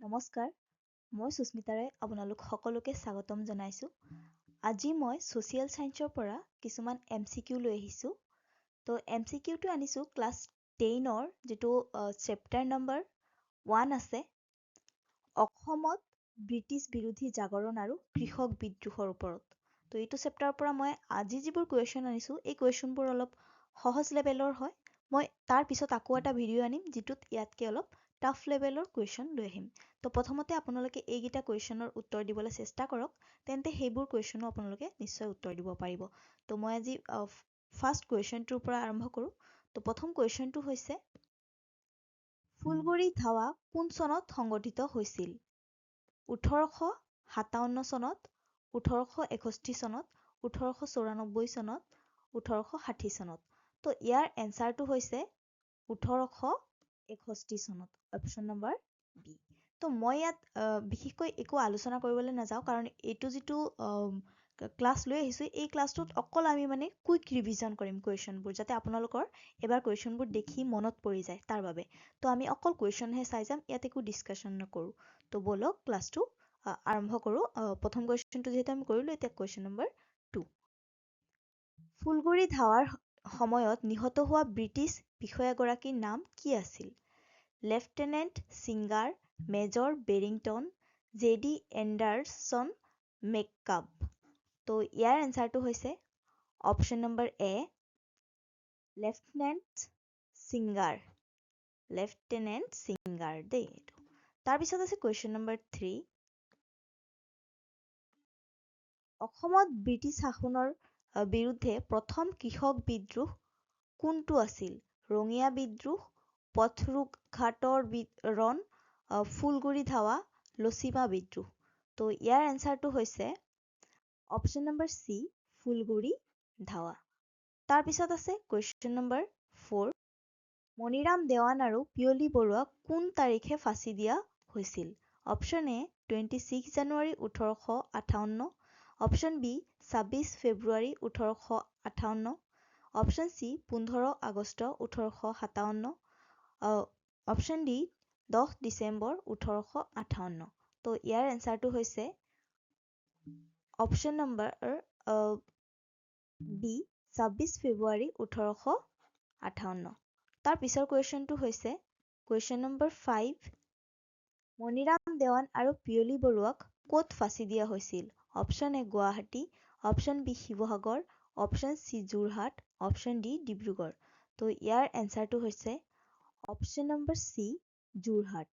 নমস্কাৰ, মই সুস্মিতা ৰায় আপোনালোক সকলোকে স্বাগতম জনাইছোঁ। আজি মই ছ'চিয়েল ছায়েন্সৰ পৰা কিছুমান MCQ লৈ আহিছোঁ। তো MCQটো আনিছোঁ ক্লাছ 10ৰ যিটো চেপ্টাৰ নম্বৰ 1 আছে, অসমত ব্ৰিটিছ বিৰোধী জাগৰণ আৰু কৃষক বিদ্ৰোহৰ ওপৰত। তো এইটো চেপ্টাৰৰ পৰা মই আজি যিবোৰ কুৱেশ্যন আনিছোঁ, এই কুৱেশ্যনবোৰ অলপ সহজ লেভেলৰ হয়। মই তাৰ পিছত আকৌ এটা ভিডিঅ' আনিম যিটোত ইয়াতকৈ অলপ টাফ লেভেলৰ কুৱেশ্যন লৈ আহিম। তো প্ৰথমতে আপোনালোকে এইকেইটা কুৱেশ্যনৰ উত্তৰ দিবলৈ চেষ্টা কৰক, তেন্তে সেইবোৰ কুৱেশ্যনো আপোনালোকে নিশ্চয় উত্তৰ দিব পাৰিব। তো মই আজি ফাৰ্ষ্ট কুৱেশ্যনটোৰ পৰা আৰম্ভ কৰোঁ। তো প্ৰথম কুৱেশ্যনটো হৈছে, ফুলগুৰি ধাৱা কোন চনত সংগঠিত হৈছিল? 1857 চনত, 1861 চনত, 1894 চনত, 1860 চনত। তো ইয়াৰ এনচাৰটো হৈছে 1861 চনত, অপশ্যন নম্বৰ বি। তো মই ইয়াত বিশেষকৈ একো আলোচনা কৰিবলৈ নাযাওঁ, কাৰণ এইটো যিটো ক্লাছ লৈ আহিছোঁ, এই ক্লাছটোত অকল আমি মানে কুইক ৰিভিজন কৰিম কুৱেশ্যনবোৰ, যাতে আপোনালোকৰ এবাৰ কুৱেশ্যনবোৰ দেখি মনত পৰি যায় তাৰ বাবে। তো আমি অকল কুৱেশ্যনহে চাই যাম, ইয়াত একো ডিছকাশ্যন নকৰোঁ। তো ব'লক ক্লাছটো আৰম্ভ কৰোঁ। প্ৰথম কুৱেশ্যনটো যিহেতু আমি কৰিলোঁ, এতিয়া কুৱেশ্যন নম্বৰ 2। ফুলগুৰি ধাৱাৰ সময়ত নিহত হোৱা ব্ৰিটিছ বিষয়াগৰাকীৰ নাম কি আছিল? Lieutenant Singer, major Barrington, J D Anderson, McCabe. তো ইয়াৰ এনচাৰটো হৈছে option number A, lieutenant Singer, lieutenant Singer দেই এইটো। তাৰপিছত আছে কুৱেশ্যন নম্বৰ 3। অসমত ব্ৰিটিছ শাসনৰ বিৰুদ্ধে প্ৰথম কৃষক বিদ্ৰোহ কোনটো আছিল? ৰঙিয়া বিদ্ৰোহ, পথৰুঘাটৰ ৰণ, ফুলগুৰি ধাৱা, লচিমা বিদ্ৰোহ। তো ইয়াৰ এনচাৰটো হৈছে option number C, Phulaguri Dhewa. তাৰপিছত আছে কুৱেশ্যন নম্বৰ 4। মণিৰাম দেৱান আৰু পিয়লি বৰুৱাক কোন তাৰিখে ফাঁচি দিয়া হৈছিল? Option A 26 January 1858, option B 26 February 1858, option C 15 August 1857, option D 10 December 1858। তো ইয়াৰ এনচাৰটো হৈছে অপশ্যন নম্বৰ বি, 26 ফেব্ৰুৱাৰী 1858। তাৰ পিছৰ কুৱেশ্যনটো হৈছে কুৱেশ্যন নম্বৰ 5। মণিৰাম দেৱান আৰু পিয়লি বৰুৱাক ক'ত ফাঁচি দিয়া হৈছিল? Option A Guwahati, option B Sivasagar, option C Jorhat, option D Dibrugarh. তো ইয়াৰ এনচাৰটো হৈছে অপশ্যন নম্বৰ চি, যোৰহাট।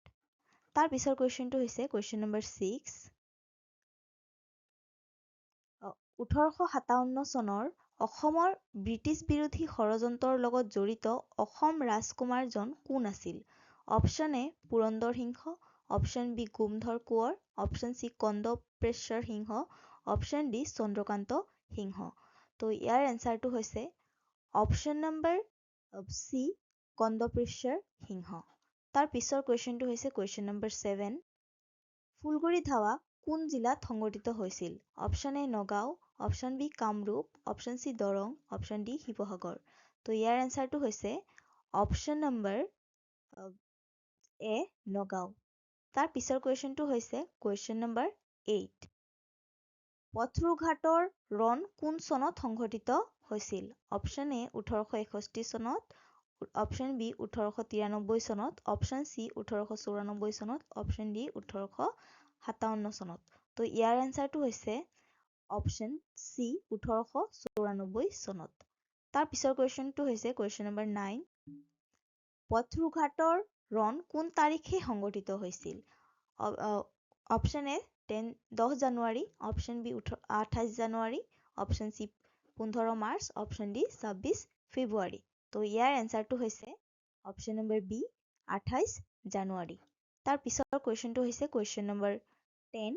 তাৰ পিছৰ কুৱেশ্যনটো হৈছে কুৱেশ্যন নম্বৰ 6। 1857 চনৰ অসমৰ ব্ৰিটিছ বিৰোধী ষড়যন্ত্ৰৰ লগত জড়িত অসম ৰাজকুমাৰজন কোন আছিল? Option A Purandar Singha, option B Gomdhar Konwar, option C Kandapreswar Singha, option D Chandrakanta Singha. তো ইয়াৰ এনচাৰটো হৈছে অপশ্যন নম্বৰ চি, কন্দপ্ৰেশ্বৰ সিংহ। তাৰ পিছৰ কুৱেশ্যনটো হৈছে কুৱেশ্যন নম্বৰ 7। ফুলগুৰি ধাৱা কোন জিলাত সংগঠিত হৈছিল? Option A Nagaon, option B Kamrup, option C Darrang, option D Sivasagar. তো ইয়াৰ এনচাৰটো হৈছে অপশ্যন নম্বৰ এ, নগাঁও। তাৰ পিছৰ কুৱেশ্যনটো হৈছে কুৱেশ্যন নম্বৰ 8। পথৰুঘাটৰ ৰণ কোন চনত সংঘটিত হৈছিল? অপশ্যন এ 1861 চনত, অপশ্যন বি 1893 চনত, অপশ্যন চি 1894 চনত, অপশ্যন ডি 1857 চনত। তো ইয়াৰ এনচাৰটো হৈছে অপশ্যন চি, 1894 চনত। তাৰ পিছৰ কুৱেশ্যনটো হৈছে কুৱেশ্যন নম্বৰ 9। পথৰুঘাটৰ ৰণ কোন তাৰিখে সংঘটিত হৈছিল? Option A 10 January, option B 28 January, option C 15 March, option D 26 February. তো ইয়াৰ এনচাৰটো হৈছে অপশ্যন নম্বৰ বি, 28 জানুৱাৰী। তাৰ পিছৰ কুৱেশ্যনটো হৈছে কুৱেশ্যন নম্বৰ 10।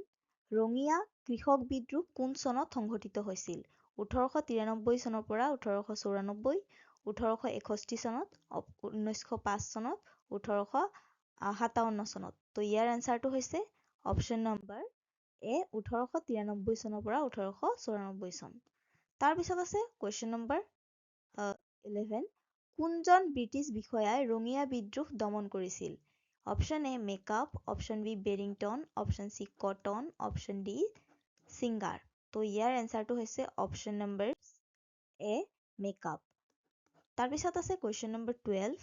ৰঙিয়া কৃষক বিদ্ৰোহ কোন চনত সংঘটিত হৈছিল? 1893 চনৰ পৰা 1894, 1861 চনত, 1905 চনত, 1857 চনত। তো ইয়াৰ এনচাৰটো হৈছে অপশ্যন নম্বৰ এ, 1893 চনৰ পৰা 1894 চন। তাৰপিছত আছে কুৱেশ্যন নম্বৰ 11। কোনজন ব্ৰিটিছ বিষয়াই ৰঙিয়া বিদ্ৰোহ দমন কৰিছিল? Option A makeup, option B Barrington, option C cotton, option D Singer. তো ইয়াৰ এনচাৰটো হৈছে অপশ্যন নম্বৰ এ, মেকআপ। তাৰপিছত আছে কুৱেশ্যন নম্বৰ 12,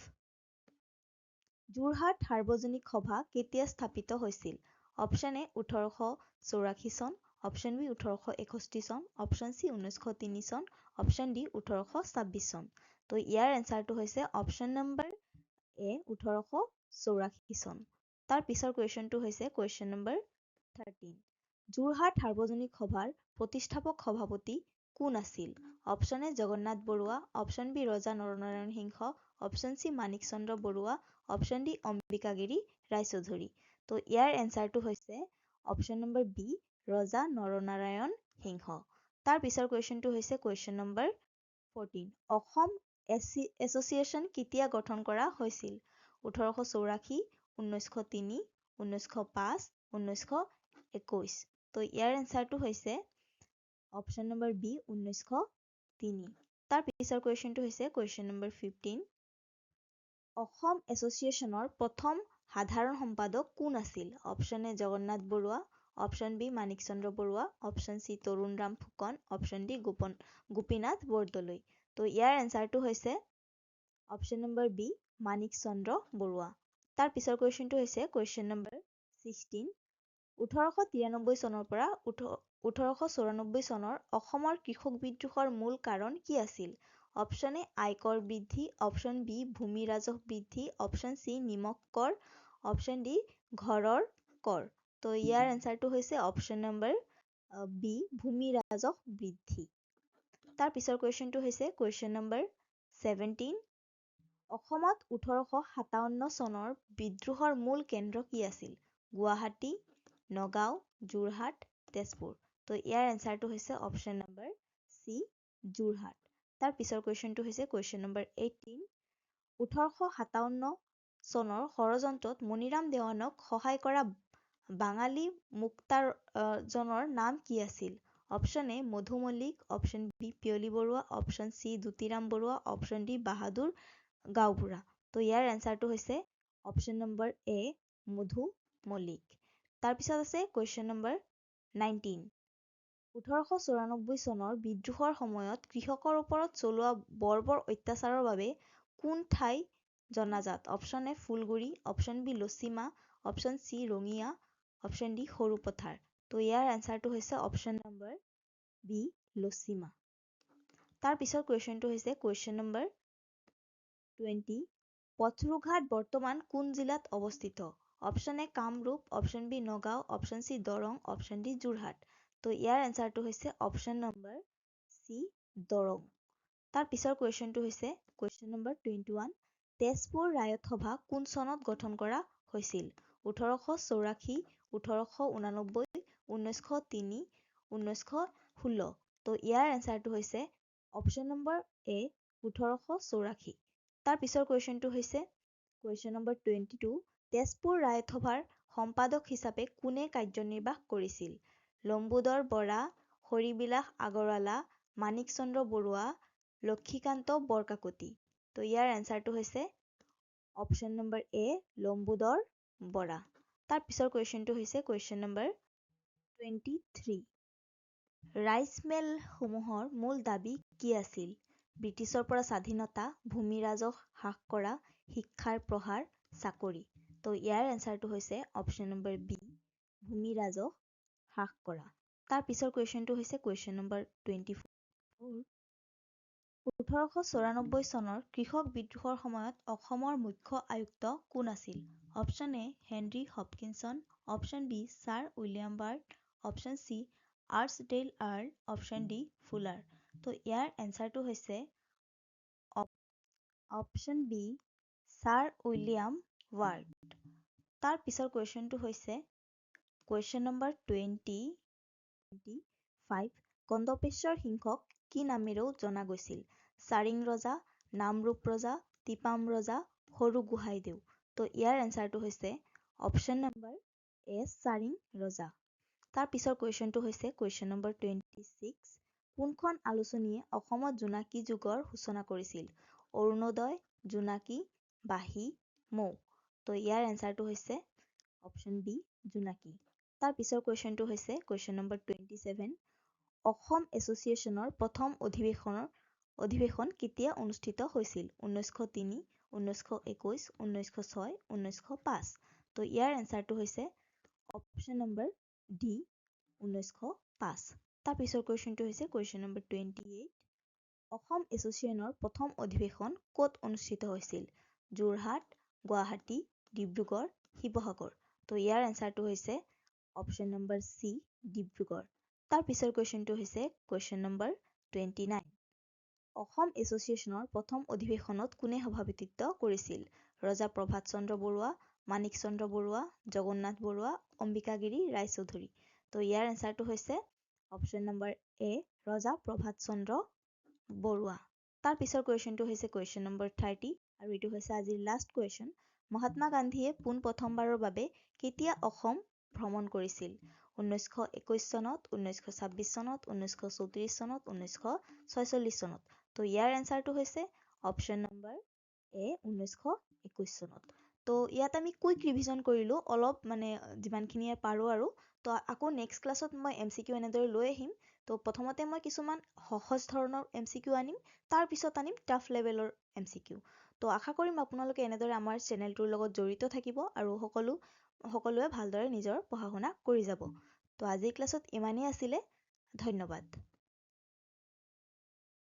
যোৰহাট সাৰ্বজনিক সভা কেতিয়া স্থাপিত হৈছিল? অপশ্যন এ 1884 চন, অপশ্যন বি 1861 চন, অপশ্যন চি 1903 চন, অপশ্যন ডি 1826 চন। তো ইয়াৰ এনচাৰটো হৈছে অপশ্যন নম্বৰ এ, 1884 চন। তাৰ পিছৰ কুৱেশ্যনটো হৈছে কুৱেশ্যন নম্বৰ 13, যোৰহাট সাৰ্বজনিক সভাৰ প্ৰতিষ্ঠাপক সভাপতি কোন আছিল? Option A Jagannath Barua, option B Raja Naranarayan Singha, option C Manik Chandra Barua, option D Ambikagiri Roychowdhury. তো ইয়াৰ এনচাৰটো হৈছে অপশ্যন নম্বৰ বি, ৰজা নৰনাৰায়ণ সিংহ। তাৰ পিছৰ কুৱেশ্যনটো হৈছে কুৱেশ্যন নম্বৰ 14, অসম এছ'চিয়েশ্যন কেতিয়া গঠন কৰা হৈছিল? 1884, 1903, 1905, 1921। তো ইয়াৰ এনচাৰটো হৈছে অপশ্যন নম্বৰ বি, 1903। তাৰ পিছৰ কুৱেশ্যনটো হৈছে কুৱেশ্যন নম্বৰ 15, অসম এছ'চিয়েশ্যনৰ প্ৰথম সাধাৰণ সম্পাদক কোন আছিল? Option A Jagannath Barua, option B Manik Chandra Barua, option C Tarunram Phukan, option D Gopinath Bordoloi. তো ইয়াৰ এনচাৰটো হৈছে অপশ্যন নম্বৰ বি, মানিক চন্দ্ৰ বৰুৱা। তাৰ পিছৰ কুৱেশ্যনটো হৈছে কুৱেশ্যন নম্বৰ 16, 1893 চনৰ পৰা 1894 চনৰ অসমৰ কৃষক বিদ্ৰোহৰ মূল কাৰণ কি আছিল? অপশ্যন এ আয়কৰ বৃদ্ধি, অপশ্যন বি ভূমি ৰাজহ বৃদ্ধি, অপশ্যন চি নিমখ কৰ, অপশ্যন ডি ঘৰৰ কৰ। তো ইয়াৰ এনচাৰটো হৈছে অপশ্যন নম্বৰ বি, ভূমি ৰাজহ বৃদ্ধি। তাৰ পিছৰ কুৱেশ্যনটো হৈছে কুৱেশ্যন নম্বৰ 17, অসমত 1857 চনৰ বিদ্ৰোহৰ মূল কেন্দ্ৰ কি আছিল? গুৱাহাটী, নগাঁও, যোৰহাট, তেজপুৰ। তো ইয়াৰ এনচাৰটো হৈছে অপশ্যন নম্বৰ চি, যোৰহাট। তাৰ পিছৰ কুৱেশ্যনটো হৈছে কুৱেশ্যন নম্বৰ 18, 1857 চনৰ ষড়যন্ত্ৰত মণিৰাম দেৱানক সহায় কৰা বাঙালী মুক্তাৰজনৰ নাম কি আছিল? Option A Madhu Mallick, option B Piyali Barua, option C Dutiram Barua, option D Bahadur Gaonbura. তো ইয়াৰ এনচাৰটো হৈছে অপশ্যন নম্বৰ এ, মধু মল্লিক। তাৰপিছত আছে কুৱেশ্যন নম্বৰ 19, 1894 চনৰ বিদ্ৰোহৰ সময়ত কৃষকৰ ওপৰত চলোৱা বৰ্বৰ অত্যাচাৰৰ বাবে কোন ঠাই জনাজাত? Option A Phulguri, option B Lachima, option C Rangia, option D Sarupathar. তো ইয়াৰ এনচাৰটো হৈছে অপশ্যন নম্বৰ বি, লচিমা। তাৰ পিছৰ কুৱেশ্যনটো হৈছে কুৱেশ্যন নম্বৰ 20, পথৰুঘাট বৰ্তমান কোন জিলাত অৱস্থিত? Option A Kamrup, option B Nagaon, option C Darrang, option D Jorhat. তো ইয়াৰ এনচাৰটো হৈছে অপশ্যন নম্বৰ চি, দৰং। তাৰ পিছৰ কুৱেশ্যনটো হৈছে কুৱেশ্যন নম্বৰ 21, তেজপুৰ ৰায়ত সভা কোন চনত গঠন কৰা হৈছিল? 1884, 1889, 1903, 1916। তো ইয়াৰ এনচাৰটো হৈছে অপশ্যন নম্বৰ এ, 1884। তাৰ পিছৰ কুৱেশ্যনটো হৈছে কুৱেশ্যন নম্বৰ 22, তেজপুৰ ৰায়ত সভাৰ সম্পাদক হিচাপে কোনে কাৰ্যনিৰ্বাহ কৰিছিল? লম্বোদৰ বৰা, হৰিবিলাস আগৰৱালা, মানিক চন্দ্ৰ বৰুৱা, লক্ষীকান্ত বৰকাকতি। তো ইয়াৰ এনচাৰটো হৈছে অপশ্যন নম্বৰ এ, লম্বোদৰ বৰা। তাৰ পিছৰ কুৱেশ্যনটো হৈছে কুৱেশ্যন নম্বৰ 23, ৰাইচ মেলসমূহৰ মূল দাবী কি আছিল? ব্ৰিটিছৰ পৰা স্বাধীনতা, ভূমি ৰাজহ হ্ৰাস কৰা, শিক্ষাৰ প্ৰসাৰ, চাকৰি। তো ইয়াৰ এনচাৰটো হৈছে অপশ্যন নম্বৰ বি, ভূমি ৰাজহ হ্ৰাস কৰা। তাৰ পিছৰ কুৱেশ্যনটো হৈছে কুৱেশ্যন নম্বৰ 24, 1894 চনৰ কৃষক বিদ্ৰোহৰ সময়ত অসমৰ মুখ্য আয়ুক্ত কোন আছিল? Option A Henry Hopkinson, option B sir William Burt, option C Archdale Earl, option D Fuller. তো ইয়াৰ এনচাৰটো হৈছে option B sir William Burt. তাৰ পিছৰ কুৱেশ্যনটো হৈছে কুৱেশ্যন নম্বৰ 25, কন্দৰ্পেশ্বৰ সিংহক কি নামেৰেও জনা গৈছিল? চাৰিং ৰজা, নামৰূপ ৰজা, তিপাম ৰজা, সৰু গোহাঁইদেউ। তো ইয়াৰ এনচাৰটো হৈছে অপশ্যন নম্বৰ এ, চাৰিং ৰজা। তাৰ পিছৰ কুৱেশ্যনটো হৈছে কুৱেশ্যন নম্বৰ 26, কোনখন আলোচনীয়ে অসমত জোনাকী যুগৰ সূচনা কৰিছিল? অৰুণোদয়, জোনাকী, বাঁহী, মৌ। তো তো ইয়াৰ এনচাৰটো হৈছে অপশ্যন বি, জোনাকী। তাৰ পিছৰ কুৱেশ্যনটো হৈছে কুৱেশ্যন নম্বৰ 27, অসম এছ'চিয়েশ্যনৰ প্ৰথম অধিৱেশন কেতিয়া অনুষ্ঠিত হৈছিল? 1903, 1921, 1906, 1905। তো ইয়াৰ এনচাৰটো হৈছে অপশ্যন নম্বৰ ডি, 1905। তাৰ পিছৰ কুৱেশ্যনটো হৈছে কুৱেশ্যন নম্বৰ 28, অসম এছ'চিয়েশ্যনৰ প্ৰথম অধিৱেশন ক'ত অনুষ্ঠিত হৈছিল? যোৰহাট, গুৱাহাটী, ডিব্ৰুগড়, শিৱসাগৰ। তো ইয়াৰ এনচাৰটো হৈছে অপশ্যন নম্বৰ চি, ডিব্ৰুগড়। তাৰ পিছৰ কুৱেশ্যনটো হৈছে কুৱেশ্যন নম্বৰ 29, অসম এছ'চিয়েশ্যনৰ প্ৰথম অধিৱেশনত কোনে সভাপতিত্ব কৰিছিল? ৰজা প্ৰভাত চন্দ্ৰ বৰুৱা, মাণিক চন্দ্ৰ বৰুৱা, জগন্নাথ বৰুৱা, অম্বিকাগিৰি ৰায়চৌধুৰী। তো ইয়াৰ এনচাৰটো হৈছে অপশ্যন নম্বৰ এ, ৰজা প্ৰভাত চন্দ্ৰ বৰুৱা। তাৰ পিছৰ কুৱেশ্যনটো হৈছে কুৱেশ্যন নম্বৰ 30, আৰু এইটো হৈছে আজিৰ লাষ্ট কুৱেশ্যন। মহাত্মা গান্ধীয়ে পোনপ্ৰথমবাৰৰ বাবে কেতিয়া অসম ভ্ৰমণ কৰিছিল? 1921 চনত, 1926 চনত, 1934 চনত, 1946 চনত। তো ইয়াৰ এনচাৰটো হৈছে অপশ্যন নম্বৰ এ, 1921 চনত। তো ইয়াত আমি কুইক ৰিভিজন কৰিলোঁ অলপ, মানে যিমানখিনিয়ে পাৰোঁ আৰু। তো আকৌ নেক্সট ক্লাছত মই এম চি কিউ এনেদৰে লৈ আহিম। তো প্ৰথমতে মই কিছুমান সহজ ধৰণৰ এম চি কিউ আনিম, তাৰপিছত আনিম টাফ লেভেলৰ এম চি কিউ। তো আশা কৰিম আপোনালোকে এনেদৰে আমাৰ চেনেলটোৰ লগত জড়িত থাকিব আৰু সকলোৱে ভালদৰে নিজৰ পঢ়া শুনা কৰি যাব। তো আজিৰ ক্লাছত ইমানেই আছিলে, ধন্যবাদ।